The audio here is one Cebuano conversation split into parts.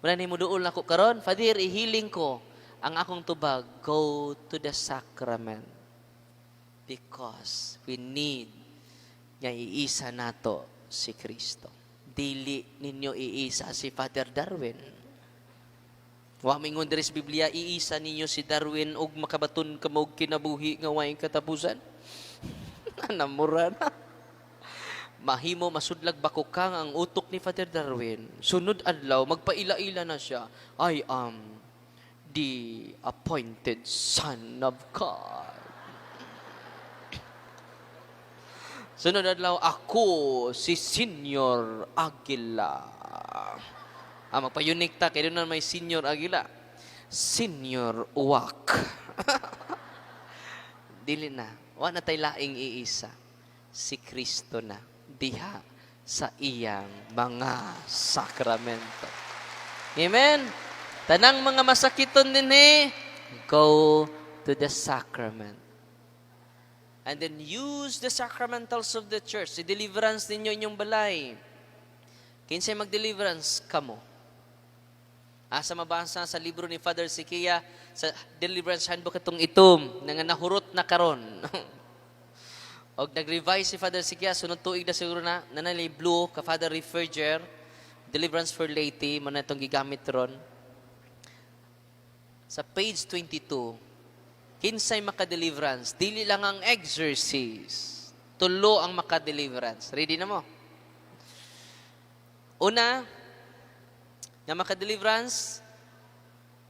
Muna ni muduol nako karon, Father, ihiling ko ang akong tubag, go to the sacrament. Because we need nga iisa nato si Kristo. Dili ninyo iisa si Father Darwin. Wa mingon diri sa Biblia, iisa ninyo si Darwin ug makabaton kamo og kinabuhi nga way katapusan. Namura na. Mahimo masudlag bakukang ang utok ni Father Darwin. Sunod adlaw, magpaila-ila na siya. "I am the appointed Son of God." Sunod adlaw, "Ako si Senior Aguila." Ah, magpa-unique ta, kaya doon na may Senior Aguila. Senior Uwak. Dili na. Wa na tay laing iisa. Si Kristo na diha sa iyang mga sakramento. Amen? Tanang mga masakiton dinhi, go to the sacrament. And then use the sacramentals of the church. Si deliverance ninyo inyong balay. Kinsay mag-deliverance? Kamo. Asa mabasa sa libro ni Father Sikia sa Deliverance Handbook itong itom nga nahurot na karon. Og nag-revise si Father Sikia sunod tuig na siguro na nanali blue ka Father Referger, Deliverance for Laity mo na itong gigamit ron. Sa page 22, kinsay maka-deliverance, dili lang ang exorcist. Tulo ang maka-deliverance. Ready na mo? Una, nga maka-deliverance,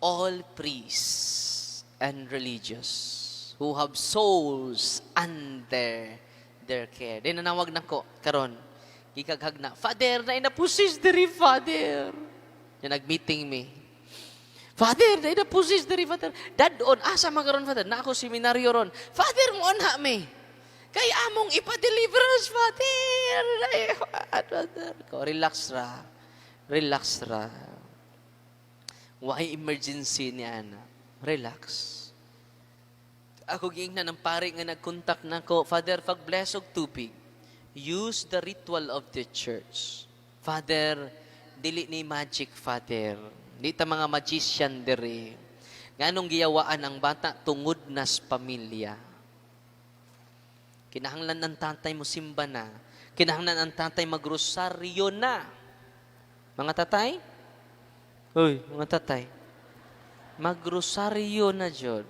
all priests and religious who have souls under their care. Di nanawag nako karon. Gikaghag na, "Father, na ina-possess diri, Father." Ya nag-meeting mi. "Father, na ina-possess diri, Father." "Dadon, asa man karon, Father?" "Na ako seminaryo ron." "Father, mo na mi. Kay among ipa-deliverance, Father." Ay, Father. Ko, relax ra. Relax ra. Why emergency ni ana? Relax. Ako giingnan ng pare nga nag-contact nako, "Father, pag-bless og tubig. Use the ritual of the church. Father, dili ni magic, Father. Di ta mga magician diri. Nganong giyawaan ang bata tungod nas pamilya. Kinahanglan ang tatay mo simba na. Kinahanglan ang tatay magrosaryo na." Mga tatay? Uy, mga tatay. Magrosaryo na jud.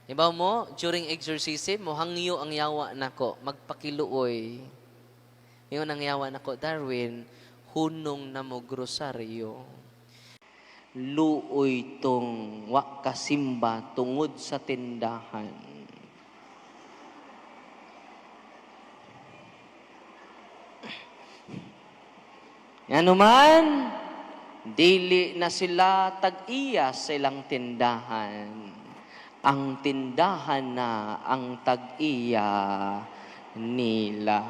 Ibaw mo, during exorcism, mo hangyo ang yawa nako, magpakiluoy. Ingon ang yawa nako, "Darwin, hunong na mo grosaryo. Luoy tong wa kasimba tungod sa tindahan." Ngano man, dili na sila tag-iya sa ilang tindahan. Ang tindahan na ang tag-iya nila.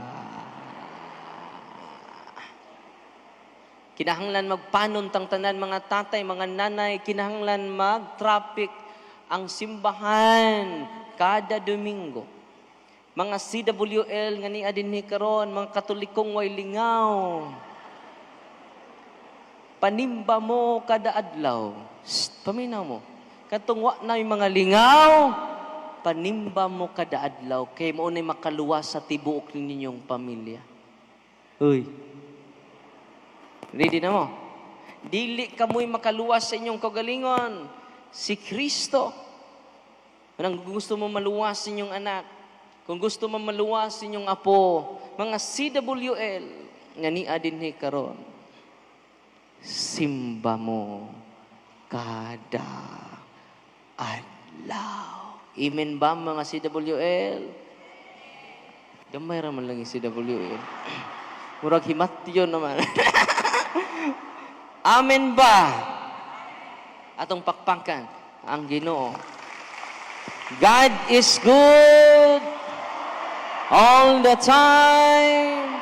Kinahanglan magpanon tang tanan mga tatay, mga nanay, kinahanglan mag-traffic ang simbahan kada Domingo. Mga CWL nga niya dinhi karon, mga Katolikong way lingaw. Panimba mo kada adlaw. Shh, paminaw mo. Katong wa na yung mga lingaw, panimba mo kada adlaw kay mao nay makaluwas sa tibuok ninyong pamilya. Uy. Ready na mo? Dili kamoy makaluwas sa inyong kaugalingon. Si Kristo. Kung gusto mo maluwas sa inyong anak, kung gusto mo maluwas sa inyong apo, mga CWL, nga niya dinhi karon, simba mo kada adlaw. Amen ba mga CWL? Gamay ra man lang yung CWL. Murag himatyon naman. Amen ba? Atong pakpakan ang Ginoo. God is good all the time.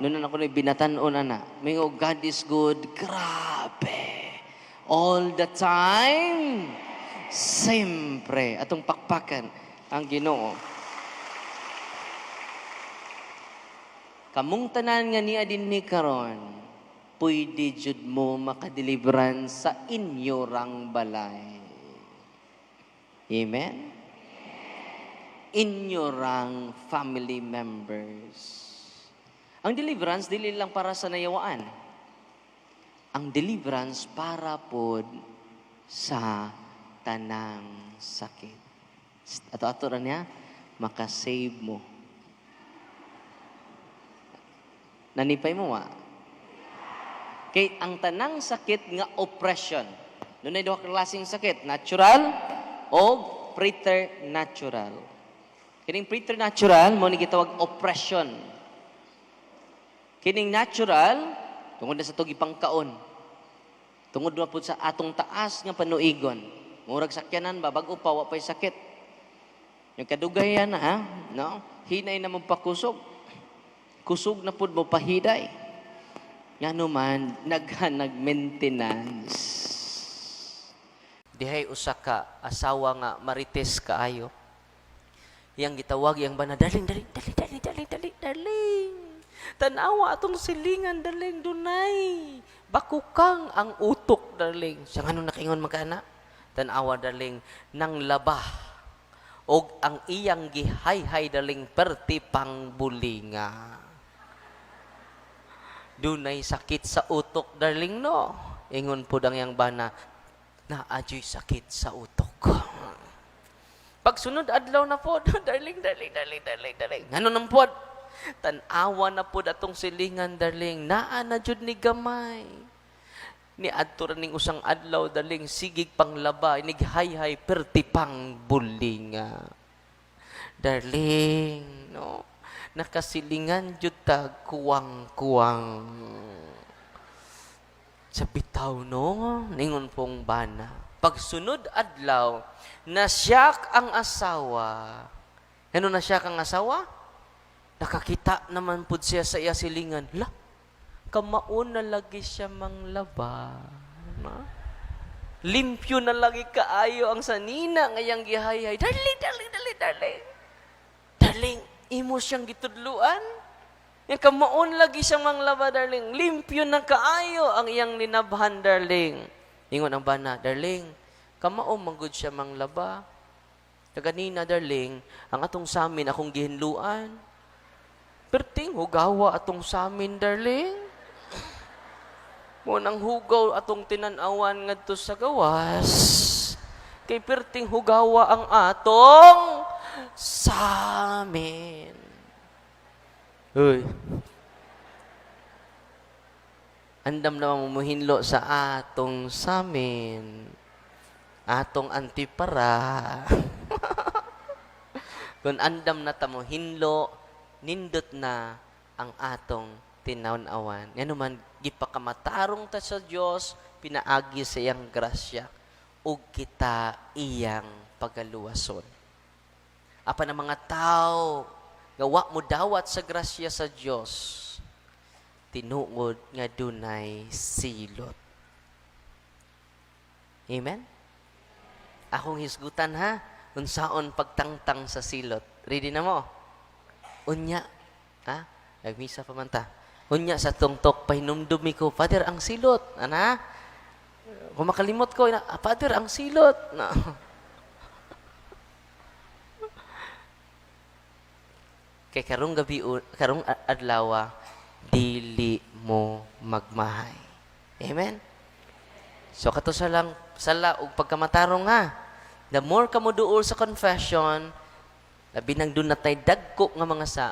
Noon ako na binatan-on na. Mingo, God is good. Grabe. All the time. Siyempre, atong pakpakan ang Ginoo. Kamong tanan nga niya dinhi karon, Pwede jud mo makadeliverance sa inyorang balay. Amen? Inyorang family members. Ang deliverance, dili lang para sa nayawaan. Ang deliverance para pod sa tanang sakit. Ato-ato ra niya, makasave mo. Nanipay mo wa? Kay ang tanang sakit nga oppression. Dunay duha ka klaseng sakit, natural o preternatural. Kining preternatural mo ni gitawag oppression. Kining natural tungod na sa atong gipangkaon. Tungod na pud sa atong taas nga panuigon. Murag sakyanan ba, bag-o pa, wa pay sakit. Yung kadugayan na, ha? No? Hinay na mo pakusog. Kusog na pud mo pahiday. Ngano man, naghanag maintenance. Dihay usa ka asawa nga marites kaayo. Iyang gitawag iyang bana, "Darling, darling, darling, darling, darling, darling, darling. Tanawa atong silingan, darling, dunay bakukang ang utok, darling." Siya, "Nganong nakaingon man ka ana?" "Tanawa, darling, nang laba. Og ang iyang gihayhay, darling, perti pang bulinga. Dunay sakit sa utok, darling, no?" Ingon po ang iyang bana, "Naa juy sakit sa utok." Pagsunod adlaw na po, "Darling, darling, darling, darling, darling. Ngano nang pod?" "Tan-awa na pod atong silingan, darling. Naa na jud ni gamay. Ni adto ra ning usang adlaw, darling, sigig panglaba, inig hayhay perti pang bulinga. Darling, no? Nakasilingan jud ta kuwang-kuwang." "Sa bitaw, no?" ningon pong bana. Pagsunod adlaw, nasyak ang asawa. Ano nasyak ang asawa? Nakakita naman pud siya sa iya silingan. La, kamaon na lagi siya manglaba. Na? Limpyo na lagi kaayo ang sanina ngayang gihayhay. "Darling, darling, darling, darling. Darling, imo siyang gitudluan. Yang kamaon lagi siyang manglaba, darling. Limpyo na kaayo ang iyang linabhan, darling." Ingon ang bana, "Darling, kamao man gud siya manglaba. Kaganina, darling, ang atong samin akong gihinluan. Perting hugawa atong samin, darling. Mo nang hugaw atong tinan-awan ngadto sa gawas. Kay perting hugawa ang atong samin." Uy. Andam na mo sa atong samin. Atong antipara. Kung andam na ta mo hinlo, nindot na ang atong tinanawan. Yan naman, gipakamatarong ta sa Dios, pinaagi sa iyang grasya, ug kita iyang pagaluwason. Apan ang mga tao, gawa mo dawat sa grasya sa Dios, tinuod nga dunay silot. Amen? Akong hisgutan ha, unsaon pagtangtang sa silot. Ready na mo? Unya, ha? Nagmisa pa man ta. Unya sa tungtok, pahinumdumi ko, "Father, ang silot." Ana? Kung makalimot ko, "Ah, Father, ang silot." Na. Kay karong gabi, karong adlaw, dili mo magmahay. Amen? So kato sa lang sala og pagkamatarong ha. The more ka mo duol sa confession, labi nang doon natay dagko nga mga sa,